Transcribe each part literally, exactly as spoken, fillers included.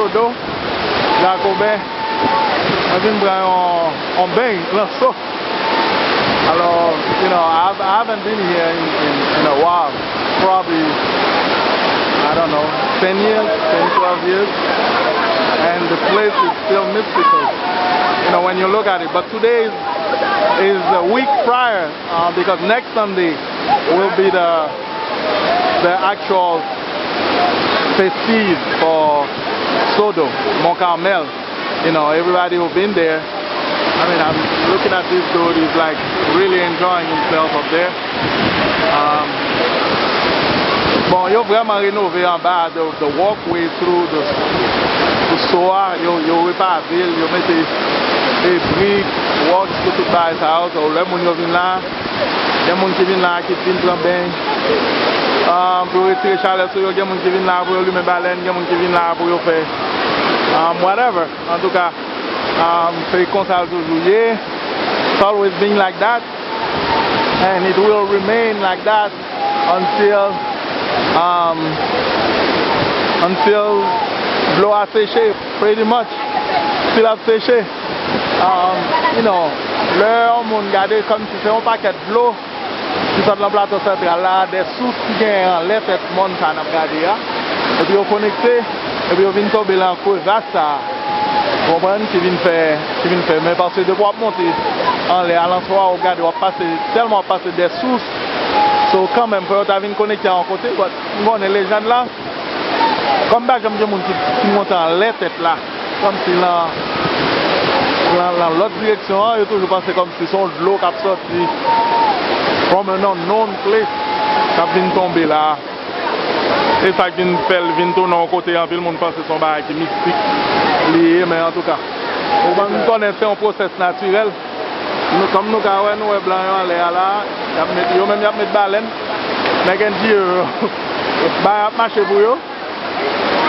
Sodo, Jacoben. Mwen vin pran yon, yon beny, Lanso. Alors, you know, I, I haven't been here in, in, in a while. Probably, I don't know, ten years, ten, twelve years. And the place is still mystical, you know, when you look at it. But today is, is a week prior, uh, because next Sunday will be the, the actual festive for Sodo, Mont Carmel. You know, everybody who been there, I mean, I'm looking at this dude, he's like really enjoying himself up there. Um, bon, yo vrèman renove anba, the, the walkway through the, the so a, yo, yo repave l, yo mete e brik, rocks pou tout bagay sa yo. So, lè moun yo vin la, gen moun ki vin la ki vin pran beny, um, pou yo retire chalè sou yo, gen moun ki vin la pou yo limen balèn, gen moun ki vin la pou yo fè, um, whatever. Antouka, um, se konsa l toujou ye. It's always been like that. And it will remain like that until, um, until dlo a seche, pretty much. Si l ap seche, um, you know, lè yon moun gade kòmsi se yon pakèt dlo ki sot nan Plato Santral la, de sous ki genyen anlè tèt mòn sa n ap gade a, epi yo konekte, epi yo vin tonbe lan krevas sa a, konprann, ki vin fè, ki vin fè, men paske depi w ap monte anlè a, Lanso a, w ap gade, w ap pase, tèlman w ap pase de sous, so, kanmenm, fò yo ta vin konekte a yon kote, but m konnen lejand la, kòm pa janm gen moun ki, ki monte anlè tèt la, kòmsi lan, lan, lan lòt direksyon an, yo toujou panse kòmsi se yon dlo k ap sòti from an unknown place k ap vin tonbe la. E sa k vin fè l vin tounen yon kote anpil moun panse se yon bagay ki mistik li ye, men antouka, ou konn konnen se yon pwosès natirèl. Nou, kòm nou ka wè, nou wè blan yo anlè a la, y ap met, yo menm y ap met balèn. Nèg N G O yo, bagay ap mache pou yo.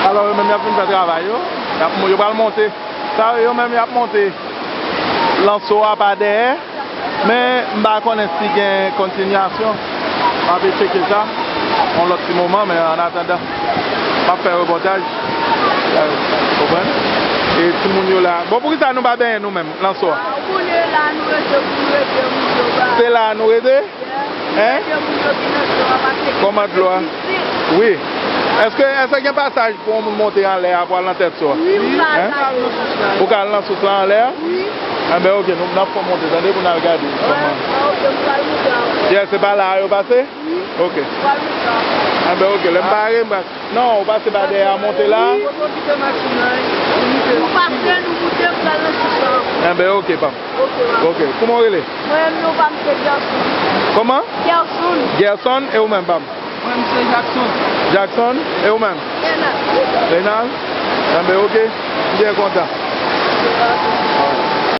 Alò, yo menm y ap vin fè travay yo. Y ap, yo pral monte. Sa yo menm y ap monte Lanso a pa dèyè. Men, m pa konnen si gen kontinyasyon. M ape tcheke sa yon lòt ti moman, men annatandan, m ap fè repòtaj. Ou konprann? E timoun yo la. Bon, poukisa nou pa benyen nou menm, Lanso a? Ou konnen la nou rete pou nou rete moun yo ba. Se la nou rete? Hein? Rete moun yo ki nan dlo a, paske kòman dlo a? Wi. Èske, èske gen pasaj pou yon moun monte anlè a pou al nan tèt so a? Wi, ou ka al. Hein? Ou ka al nan sous la anlè a? Wi. Enben, oke, nou, n ap fè w monte, tande, pou n al gade kòman. Ah, oke, m pral monte avè w. Yeah, se pa la a yo pase? Wi. Oke. M pral monte avè w. Enben, oke, lè m pare, m pral. Non, ou pase pa dèyè a monte la. Wi. Nou pase, nou moute, m pral nan sous la. Enben, oke, pa m. Ok, kouman w rele? Mwen menm non pa m se Gerson. Kòman? Gerson. Gerson, e ou menm, pa m? Mwen menm se Jackson. Jackson, e ou menm? Renald. Renald? Enben, ok. M byen kontan.